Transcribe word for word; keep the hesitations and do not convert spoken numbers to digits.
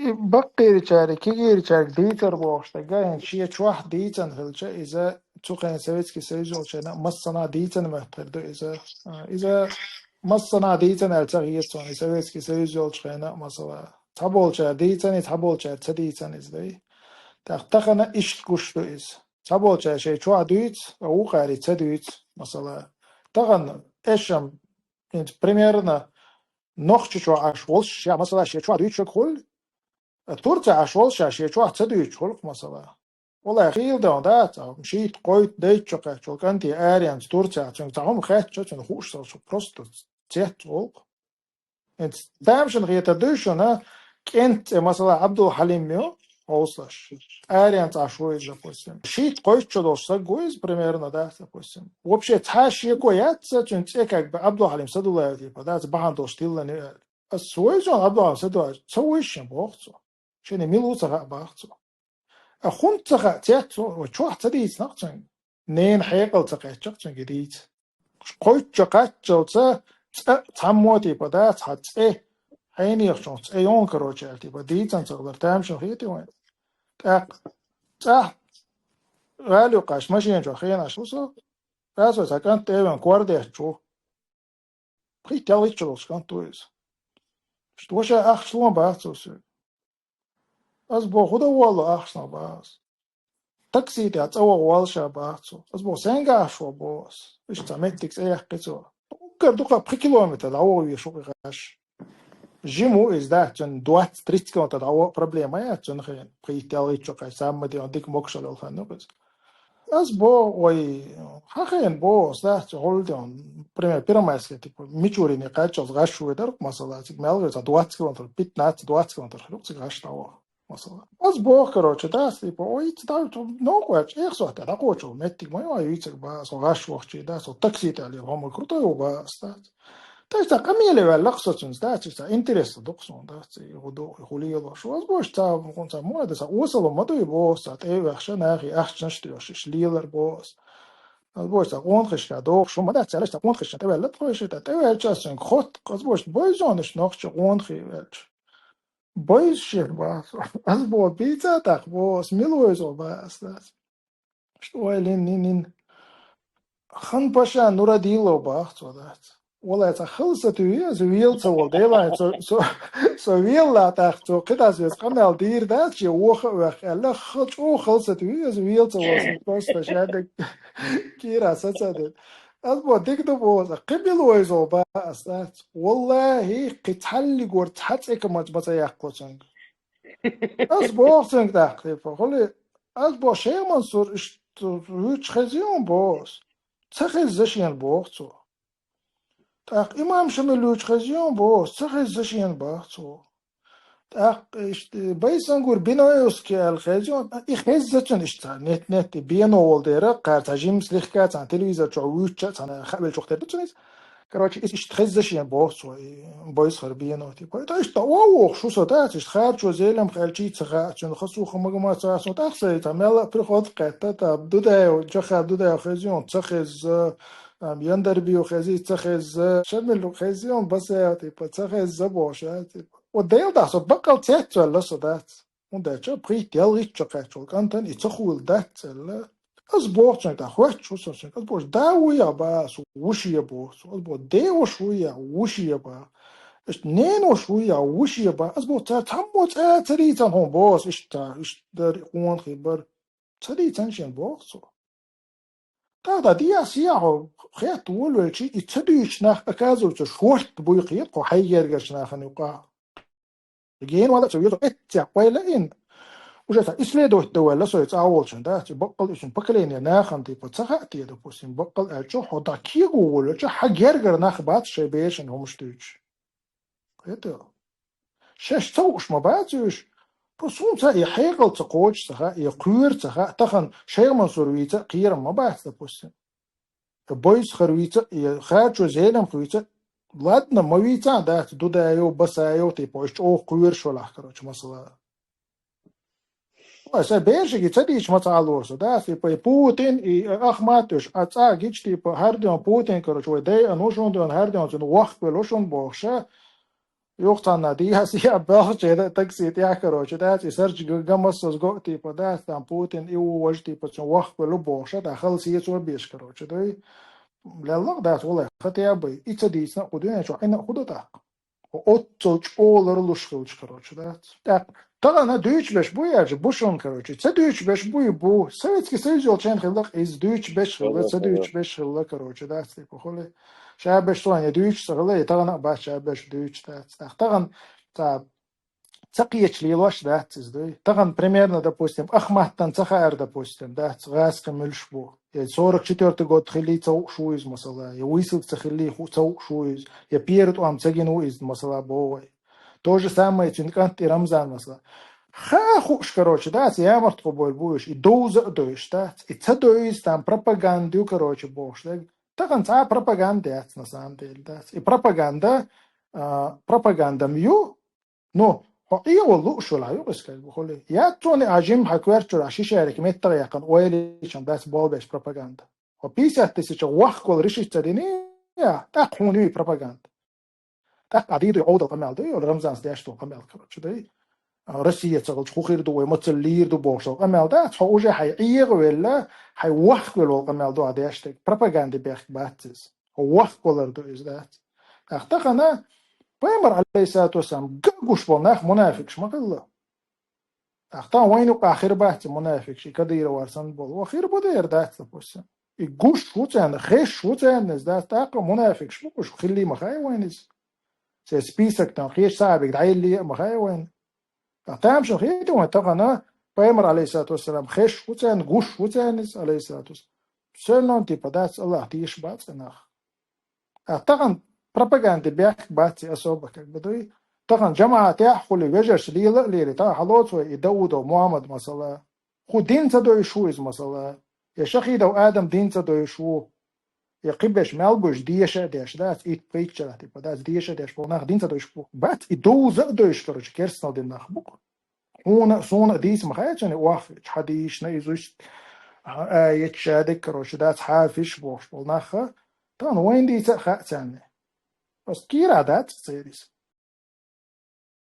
И баккхийчаьрга, кегийчаьрга дийцар бохуш дерг, хӀинца шен чохь дийцина хилча, иза цу хенахь Советский Союз йолчу хенахь массанхьа дийцина моьттуш хир ду иза. А, иза массанхьа дийцина аьлла ца хета суна, и Советский Союз йолчу хенахь, масала. Цхьаболчара дийцина, цхьаболчара ца дийцина иза дай. ТӀаккха тахана иштта гуш ду иза. Цхьаболчара шайн чохь дуьйцу, а вукхара ца дуьйцу, масала. Тахана эшам, хӀинца примерно, Нохчийчохь Ӏаш волуш, ша, масала, шен чохь дуьйцуш хуьлу, а Турцехь Ӏаш волуш, ша, шен чохь ца дуьйцуш хуьлу, масала. Валлай, хийла дан дац, а, шийтта-кхойтта дайта чу кхаьчча волу кӀанте аренца Турцехь, цуьнга цхьа хӀума хаьттича, цуьнан хууш ца хилча, просто цец гӀуллакх. ХӀинца тамашийна хетар дуй шуна, кӀентан цӀе, масала, Абдул-Хьалим ю, хьовсалаш. Аренца Ӏаш ву иза, допустим. Шийтта-кхойтта шо долуш стаг ву иза, примерно, дац, допустим. Вообще, цхьа шеко яц цуьнан цӀе, как бы, Абдул-Хьалим Садулаев, типа, дац, бахьана долуш тиллина ю аьлла. Ас вайзон Абдул-Хьалим Садулаев ца вуьйш шен боху цо. Шена мила ву ца хаьа баху цо. А хӀунда ца хаьа, цец цо, вай чохь ца дийцинарг цуьнга. Ненан хьекъал ца кхаьчча цуьнга дийца. Кхойтта шо кхаччалца цӀа цхьаммо, типа, да, цхьа цӀе, хьенехчух цӀе йогӀу, короче, аьлла, типа, дийцина ца хилар тамашийна хетий вайн. ТӀаккха цӀахь гӀала юккъехь машина чохь хенаш ву со. Ас вай цхьа кӀант тӀе а веана кор детташ ву. Пхийтта-ялхитта шо долуш кӀант ву иза. Иштта ваша ахча ло бац цо соьга. Ас боху, хӀун дан воллу ахчанах бац. Такси тӀехь цӀа ваха воллу ша бац цо. Ас боху, сенга Ӏаш ву боху ас. Иштта цхьа меттиг цӀе яьккхи цо. Уггар дукха пхи километр дӀаваха везаш ву кхин гӀаш. Жима ву иза, да, цуьнан двадцать-тридцать километр дӀаваха проблема яц цуьнан хенахь. Пхийтта-ялхитта шо кхаьчча, цхьамма де дика могушалла йолу хан ю иза. Ас боху, ой, хьан хенахь боху ас, да, цу хьулден, пример, Первомайская, типа, Мичурине кхаччалц гӀаш вуй дара, масала, цига мел ву, цхьа двадцать километр, пятнадцать-двадцать километр хир ву цига гӀаш дӀаваха, масала. Ас боху, короче, да, ас, типа, ой, ца дӀа, новкъа ваьлча, эха сохьта дӀакхочу, меттиг ма ю, юьйцург бац, со гӀаш вохчий, да, со такси тӀехь лела, хӀума крутой ву бац, да. Тайса къамеле ваьлла-кх со цуьнца, да, цига цхьа интерес ду-кх суна, да, цига хӀун ду, хӀун лелош ву. Ас боху, цхьа, хӀун цхьа ма ду, цхьа осал ма дуй боху, цхьа тӀе а ваьхна, нахе ахчанаш а тоьхуш, иштта лелар боху ас. Ас боху, цхьа къонахашка дохуш хӀума дац, цхьа къонахашна тӀеваьлла тхо иштта, тӀеваьлча ас цуьнга хотту, ас боху, бойзонаш нохча къонахий ваьлча. Бойза шен бац. Ас боху, бийца тӀаккха боху, ас мила вайзо бац, дац. Ой, лин, нин, нин. Хан паша Нурадилов бах цо дац. Валай, ца халсат вий, аса вел ца вол. Делай, со, со, со велла тах, цо кхидас вес къамел дийр дац, че воха вех, аьлла, хал, чӀо халсат вий, аса вел ца вол, сан просто шадак кира сацадет. Ас бо дик ду бо, кхибил вайзо ба ас дац. Валлахи, кхи цхьаллигор цхьа цӀека маца яккхо цанга. Ас боху цанга тахкхипа, хули, ас бо Шейх Мансур иштта вуьйчу хезийон боху ас. Ца хезза шена боху цо. ТӀаккха имам Шамил вуьйчу хезийон боху ас. Ца хезза шена баху цо. ТӀаккха иштта Байсангур Биноевский аьлла хезийон, и хезза цуьнан иштта цхьа нет-нет, и бено волу дера, кхара цхьа жимма слегка цхьана телевизор чохь вуьйчу а цхьана хаавелчух тера ду цуьнан иза. Короче, иза иштта хезза шена боху цо, и бойсхар бено, типа. ТӀаккха иштта о вохуш шу со дац, иштта харчо зелем хелчий ца хаьа, цуьнан хасуха магамаца аса, тӀаккха ца цхьа мелла а приход кхетта, та Дудаев, Джаха Дудаев хезийон, ца хезза, там, Яндарбиев хезий, ца хезза, Шамил хезийон, Басаев, типа, ца хезза бохуш, а, типа. Вот Дела дахь со баккъал цецваьлла со дац. ХӀунда аьлча пхийтта-ялхитта шо кхаьчча волу кӀантана и ца хуйла дац аьлла. Ас боху цуьнга, тӀаккха хоьттуш ву со цуьнга. Ас боху, да вуй я бах, со вуй шен боху со. Ас боху, деваша вуй я, вуй шен бах. Ас ненаваша вуй я, вуй шен бах. Ас боху, цара цхьаммо цӀа ца дийцан хьуна боху ас, иштта, иштта дара, къонахий бара. Ца дийцан шена боху цо. ТӀаккха дехьа-сехьа хетта волавелчий, и ца дуьйцуш нах, оказывается, шортта буй кхета кху хьайн гергарчу нахана юкъахь. Гена вала ца веза, эццехь пайла ин. Уже цхьа исследовать дан ваьлла со и цӀа волчун, да, цу баккъал уьсун поколение нахана типа ца хаьа те, допустим, баккъал аьлча, хьо дӀа кего волавелча, хьан гергара нах бац шайн берашна хӀумаш дуьйцуш. Кхетий? Шаьш ца хууш ма бац уьш. Просто хӀунда ца и хьекъал ца кхочуш ца хаьа, и кхоьру ца хаьа, тахана Шейх Мансур вийца а кхерам ма бац, допустим. Бойсхар вийца а, и Хачо Зелимха вийца а, ладно, ма вийца а дац, Дудаев, Басаев, типа, уьш чӀогӀа кхоьруш валахь, короче, масала. Ой, сайн берашка ца дийцча ма ца Ӏалора со, да, типа, и Путин, и Ахмат уьш, а цӀа гича, типа, хӀара ден Путин, короче, вай дайан ву шуна ден, хӀара ден цуьнан воккхавелла ву шуна бохуша. Юха цхьанна дийхьа сийхьа белхаче да такси тӀехь, короче, дац, и сарч га-, га массаз го, типа, дац, там Путин и у вож, типа, цун вахквелу бохуша, да, хала сецо беш, короче, дуй. Леллах, дац, валай, хатя бай. И ца дийцна, ху дуьне чу, айна ху да тӀаккха. Оццал чӀолар луш хилча, короче, дац. ТӀаккха, тагана дуьйчу беш бу яжа, бушун, короче. Ца дуьйчу беш бу и бу. Советский Союз йолчен хилла, из дуьйчу беш хилла, ца дуьйчу беш хилла, короче, дац, типа, хули. Ша беш сон, я дуьйчу ца хилла, я тагана а бац ша беш дуьйчу, дац. ТӀаккха тагана, ца, ца кхеча лелош дац иза дуй. Тагана, примерно, допустим, Ахматтан ца хаар, допустим, дац, гӀаскхи муьлш бу. Я сорок четвёртый год хилли ца хууш ву иза, масала, я вуйсилг ца хилли ху-, ца хууш ву иза, я пера тӀом ца гина ву иза, масала, богӀай. То же самое цуьнан кӀант и Рамзан, масала. Ха хууш, короче, дац, ямарт ху бойла бу уьш, и довза а дойш, дац, и ца дойза там пропаганда ю, короче, бохуш дерг. Тагана цхьа а пропаганда яц, на самом деле, дац. И пропаганда, а, пропагандам ю, ну, хьо Ӏехо лууш вала ю, как бы, хули. Яц цуьнан а жим хьан коьртачура ши шарик меттах яьккхина ойла йича дац болбеш пропаганда. Хьо пятьдесят тысячах вахквала решить ца дина, я, тӀаккха хьуна юй пропаганда. ТӀаккха а дийду Ӏовдал къамел ду, йола Рамзанс деш долу къамел, короче, дай. А, Россия ца хилча хӀу хир ду, вай мацалла лийр ду бохуш долу къамел дац, хьо уже хьайн Ӏехавелла, хьайн вахкавелла волу къамел ду а деш дерг. Пропаганда бехк бац иза. Хьо вахкавалар ду иза, дац. ТӀаккха тахана Пайхамар, алейхиссалату вассалам, га гуш болу нах мунафикаш ма хилла. ТӀаккха тахана вайна юкъахь хир бац и мунафикаш, и Кадыровар санна болу. Ва хир бу дера дац, допустим. И гуш ву царна, хезаш ву царна иза, дац, тӀаккха мунафикаш бу уьш, хилли ма хаьа вайна иза. Церан список тан кхечу сахьабиг дӀаелле а ма хаьа вайна. Ткъа тамашийна хета вайн тахана Пайхамар, алейхиссалату вассалам, хезаш ву царна, гуш ву царна иза, алейхиссалату вассалам. Все равно, типа, дац, Аллах тешаш бац и нах. А тахана пропаганда бехк бац и особо, как бы, дуй. Тахана жамаӀатехь хули, вежарша лела а лели, тахана хьалоцу вай и Даудов Мухаммад, масала. ХӀу дин ца дойуш ву иза, масала. Я Шахидов Адам дин ца дойуш ву. Я кхиберш мел буьйш деша а деш, дац, итт-пхийтта шарахь, типа, дац, деша а деш, бо нах дин ца дойуш бу. Бац, и довза а дойуш, короче, керстанал дина нах бу-кх. Хьуна а, суна а дийца ма хаьа царна и охьа, хьадийшна изусть, а, аят шадерг, короче, дац, хьафиш бохуш болу нах, тахана вайна дийца а хаьа царна. Просто кийра дац церан иза.